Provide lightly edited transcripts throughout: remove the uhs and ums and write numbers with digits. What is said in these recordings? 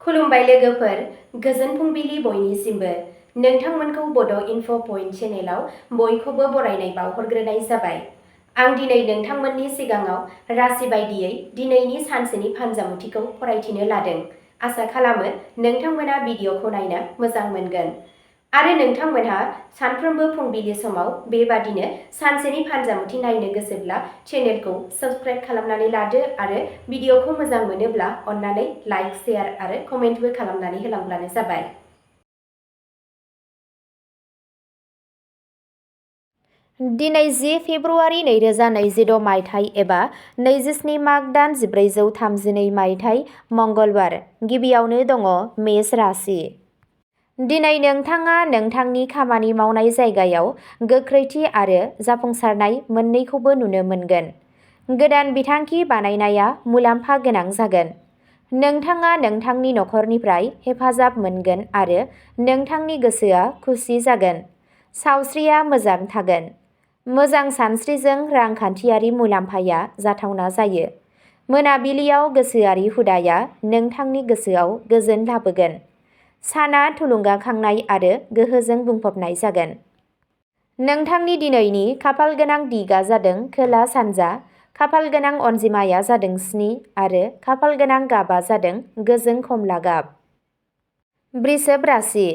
खुलुमबाय लोगोफोर, गोजोन फुंबिलि बयनिसिमबो। नोंथांमोनखौ बड' इन्फ' पइन्ट चेनेलाव बयखौबो बरायनाय बावहरग्रोनाय जाबाय। आं दिनै नोंथांमोननि सिगाङाव राशि बायदियै दिनैनि सानसेनि फानजामुथिखौ फरायथिनो लादों। आसा खालामो नोंथांमोना भिडिअखौ नायनो मोजां मोनगोन। आरो नोंथांमोनहा सानफ्रोमबो फुंबिलि समाव बेबादिनो सानसेनि फानजामुथि नायनो गोसोब्ला चेनेलखौ साबस्क्राइब खालामनानै लादो आरो भिडिअखौ मोजां मोनोब्ला अन्नानै लाइक, शेयार आरो कमेन्टबो खालामनानै होलांब्लानो जाबाय। दिनै 10 फेब्रुआरि 2026 मायथाइ एबा 27 माघ दान 1432 मायथाइ मंगलबार। गिबियावनो दङ मेष राशि। दिनै नोंथाङा नोंथांनि खामानि मावनाय जायगायाव गोख्रैथि आरो जाफुंसारनाय मोन्नैखौबो नुनो मोनगोन। गोदान बिथांखि बानायनाया मुलाम्फा गोनां जागोन। नोंथाङा नोंथांनि नखरनिफ्राय हेफाजाब मोनगोन आरो नोंथांनि गोसोआ खुसि जागोन। सावस्रिया मोजां थागोन। मोजां सानस्रिजों रांखान्थियारि मुलाम्फाया जाथावना जायो। मोनाबिलियाव गोसोआरि हुदाया नोंथांनि गोसोआव गोजोन लाबोगोन। साना थुलुंगाखांनाय आरो गोहोजों बुंफबनाय जागोन। नोंथांनि दिनैनि खाफाल गोनां दिगआ जादों खोला सानजा। खाफाल गोनां अनजिमाया जादों 7 आरो खाफाल गोनां गाबआ जादों गोजों खमला गाब। वृषभ राशि।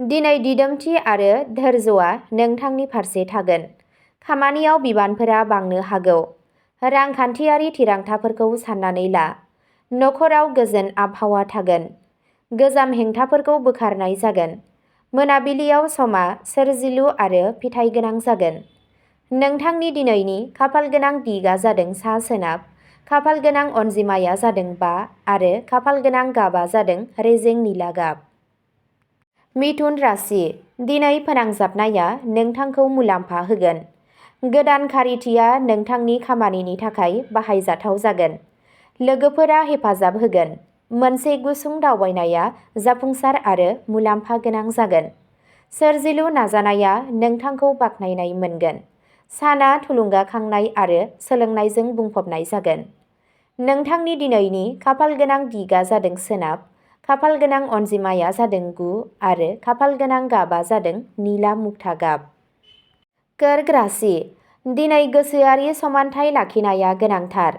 दिनै दिदोमथि आरो धैर्यआ नोंथांनि फारसे थागोन। खामानियाव बिबानफोरा बांनो हागौ। रांखान्थियारि थिरांथाफोरखौ साननानै ला। नखराव गोजोन आबहावा थागोन। गोजाम हेंथाफोरखौ बोखारनाय जागोन। मोनाबिलियाव समा सोरजिलु आरो फिथाइ गोनां जागोन। नोंथांनि दिनैनि खाफाल गोनां दिगआ जादों सा सोनाब। खाफाल गोनां अनजिमाया जादों 5 आरो खाफाल गोनां गाबआ जादों रेजें निला गाब। मिथुन राशि। दिनै फोनांजाबनाया नोंथांखौ मुलाम्फा होगोन। गोदान खारिथिया नोंथांनि खामानिनि थाखाय बाहायजाथाव जागोन। लोगोफोरा हेफाजाब होगोन। मोनसे गुसुं दावबायनाया जाफुंसार आरो मुलाम्फा गोनां जागोन। सोरजिलु नाजानाया नोंथांखौ बाख्नायनाय मोनगोन। साना थुलुंगाखांनाय आरो सोलोंनायजों बुंफबनाय जागोन। नोंथांनि दिनैनि खाफाल गोनां दिगआ जादों सोनाब। खाफाल गोनां अनजिमाया जादों 9 आरो खाफाल गोनां गाबआ जादों निला मुक्ता गाब। कर्क राशि। दिनै गोसोआरि समानथाय लाखिनाया गोनांथार।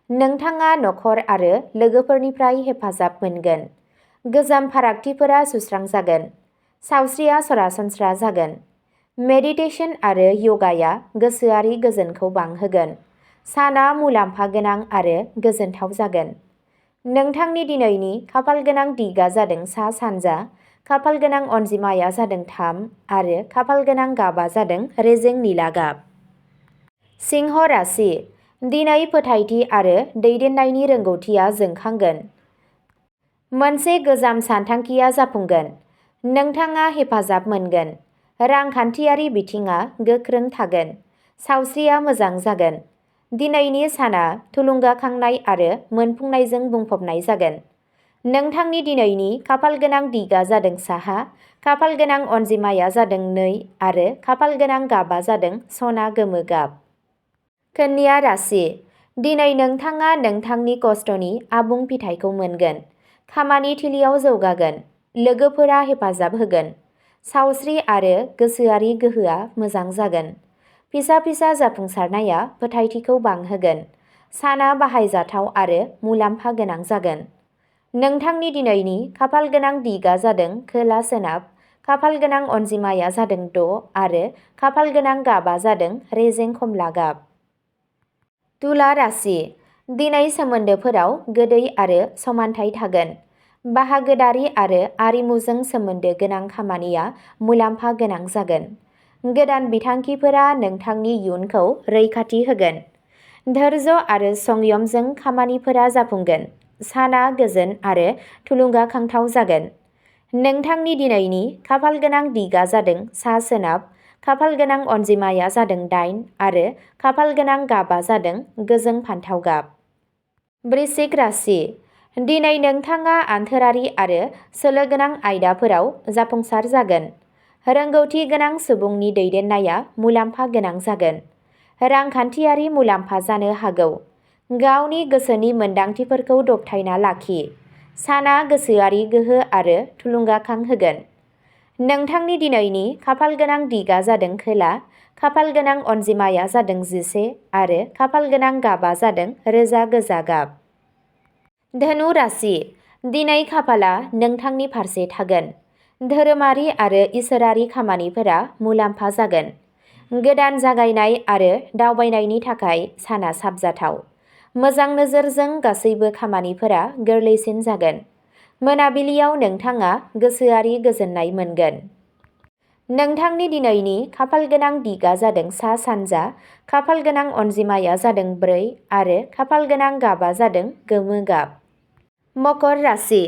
नोंथाङा नखर आरो लोगोफोरनिफ्राय हेफाजाब मोनगोन। गोजाम फारागथिफोरा सुस्रांजागोन। सावस्रिया सरासनस्रा जागोन। मेडिटेशन आरो य'गाया गोसोआरि गोजोनखौ बांहोगोन। साना मुलाम्फा गोनां आरो गोजोनथाव जागोन। नोंथांनि दिनैनि खाफाल गोनां दिगआ जादों सा सानजा। खाफाल गोनां अनजिमाया जादों 3 आरो खाफाल गोनां गाबआ जादों रेजें निला गाब। सिंह राशि। दिनै फोथायथि आरो दैदेननायनि रोंग'थिया जोंखांगोन। मोनसे गोजाम सानथांखिया जाफुंगोन। नोंथाङा हेफाजाब मोनगोन। रांखान्थियारि बिथिङा गोख्रों थागोन। सावस्रिया मोजां जागोन। दिनैनि साना थुलुंगाखांनाय आरो मोनफुंनायजों बुंफबनाय जागोन। नोंथांनि दिनैनि खाफाल गोनां दिगआ जादों साहा। खाफाल गोनां अनजिमाया जादों 2 आरो खाफाल गोनां गाबआ जादों सना गोमो गाब। कन्या राशि। दिनै नोंथाङा नोंथांनि खस्थ'नि आबुं फिथाइखौ मोनगोन। खामानि थिलियाव जौगागोन। लोगोफोरा हेफाजाब होगोन। सावस्रि आरो गोसोआरि गोहोआ मोजां जागोन। फिसा जाफुंसारनाया फोथायथिखौ बांहोगोन। साना बाहायजाथाव आरो मुलाम्फा गोनां जागोन। नोंथांनि दिनैनि खाफाल गोनां दिगआ जादों खोला सोनाब। खाफाल गोनां अनजिमाया जादों 6 आरो खाफाल गोनां गाबआ जादों रेजें खमला गाब। तुला राशि। दिनै सोमोन्दोफोराव गोदै आरो समानथाय थागोन। बाहागोदारि आरो आरिमुजों सोमोन्दो गोनां खामानिया मुलाम्फा गोनां जागोन। गोदान बिथांखिफोरा नोंथांनि इयुनखौ रैखाथि होगोन। धैर्य आरो संयमजों खामानिफोरा जाफुंगोन। साना गोजोन आरो थुलुंगाखांथाव जागोन। नोंथांनि दिनैनि खाफाल गोनां दिगआ जादों सा सोनाब। खाफाल गोनां अनजिमाया जादों 8 आरो खाफाल गोनां गाबआ जादों गोजों फान्थाव गाब। वृश्चिक राशि। दिनै नोंथाङा आन्थोरारि आरो सोलो गोनां आयदाफोराव जाफुंसार जागोन। रोंगौथि गोनां सुबुंनि दैदेननाया मुलाम्फा गोनां जागोन। रांखान्थियारि मुलाम्फा जानो हागौ। गावनि गोसोनि मोन्दांथिफोरखौ दबथायना लाखि। साना गोसोआरि गोहो आरो थुलुंगाखां होगोन। नोंथांनि दिनैनि खाफाल गोनां दिगा जादों खोला, खाफाल गोनां अनजिमाया जादों 11 आरो खाफाल गोनां गाबा जादों रोजा गोजा गाब। धनु राशि, दिनै खाफाला नोंथांनि फारसे थागोन। धोरोमारि आरो इसोरारि खामानिफोरा मुलाम्फा जागोन। गोदान जागायनाय आरो दावबायनायनि थाखाय साना साबजाथाव। मोजां नोजोरजों गासैबो खामानिफोरा गोरलैसिन जागोन। मोनाबिलियाव नोंथाङा गोसोआरि गोजोननाय मोनगोन। नोंथांनि दिनैनि खाफाल गोनां दिगा जादों सा-सानजा, खाफाल गोनां अनजिमाया जादों 4 आरो खाफाल गोनां गाबा जादों गोमो गाब। मकर राशि,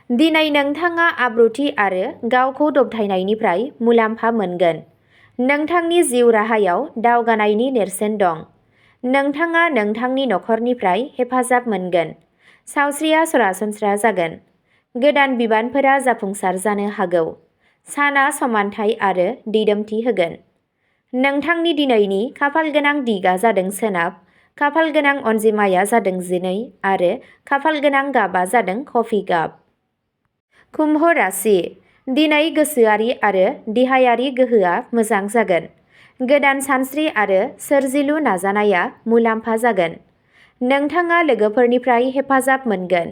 दिनै नोंथाङा आब्रुथि आरो गावखौ दबथायनायनिफ्राय मुलाम्फा मोनगोन। नोंथांनि जिउ राहायाव दावगानायनि नेरसोन दं। नोंथाङा नोंथांनि नखरनिफ्राय हेफाजाब मोनगोन। सावस्रिया सरासनस्रा जागोन। गोदान बिबानफोरा जाफुंसार जानो हागौ। साना समानथाय आरो दिदोमथि होगोन। नोंथांनि दिनैनि खाफाल गोनां दिगा जादों सोनाब, खाफाल गोनां अनजिमाया जादों 12 आरो खाफाल गोनां गाबा जादों कफि गाब। कुम्भ राशि, दिनै गोसोआरि आरो देहायारि गोहोआ मोजां जागोन। गोदान सानस्रि आरो सोरजिलु नाजानाया मुलाम्फा जागोन। नोंथाङा लोगोफोरनिफ्राय हेफाजाब मोनगोन।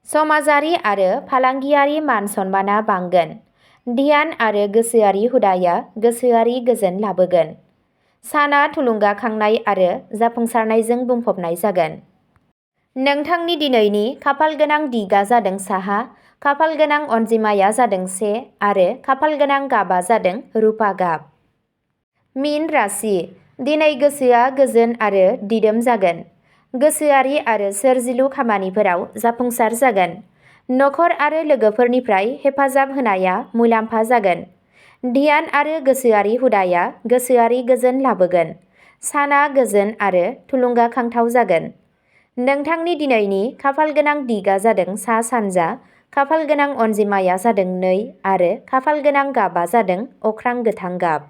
समाजारि आरो फालांगियारि मान सन्माना बांगोन। ध्यान आरो गोसोआरि हुदाया गोसोआरि गोजोन लाबोगोन। साना थुलुंगाखांनाय आरो जाफुंसारनायजों बुंफबनाय जागोन। नोंथांनि दिनैनि खाफाल गोनां दिगा जादों साहा, खाफाल गोनां अनजिमाया जादों 1 आरो खाफाल गोनां गाबा जादों रुपा गाब। मीन राशि, दिनै गोसोआ गोजोन आरो दिदोम जागोन। गोसोआरि आरो सोरजिलु खामानिफोराव जाफुंसार जागोन। नखर आरो लोगोफोरनिफ्राय हेफाजाब होनाया मुलाम्फा जागोन। ध्यान आरो गोसोआरि हुदाया गोसोआरि गोजोन लाबोगोन। साना गोजोन आरो थुलुंगाखांथाव जागोन। नोंथांनि दिनैनि खाफाल गोनां दिगा जादों सा-सानजा, खाफाल गोनां अनजिमाया जादों 2 आरो खाफाल गोनां गाबा जादों अख्रां गोथां गाब।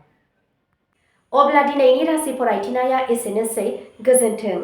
अब्ला दिनैनि राशि फरायथिनाया एसेनोसै। गोजोन्थों।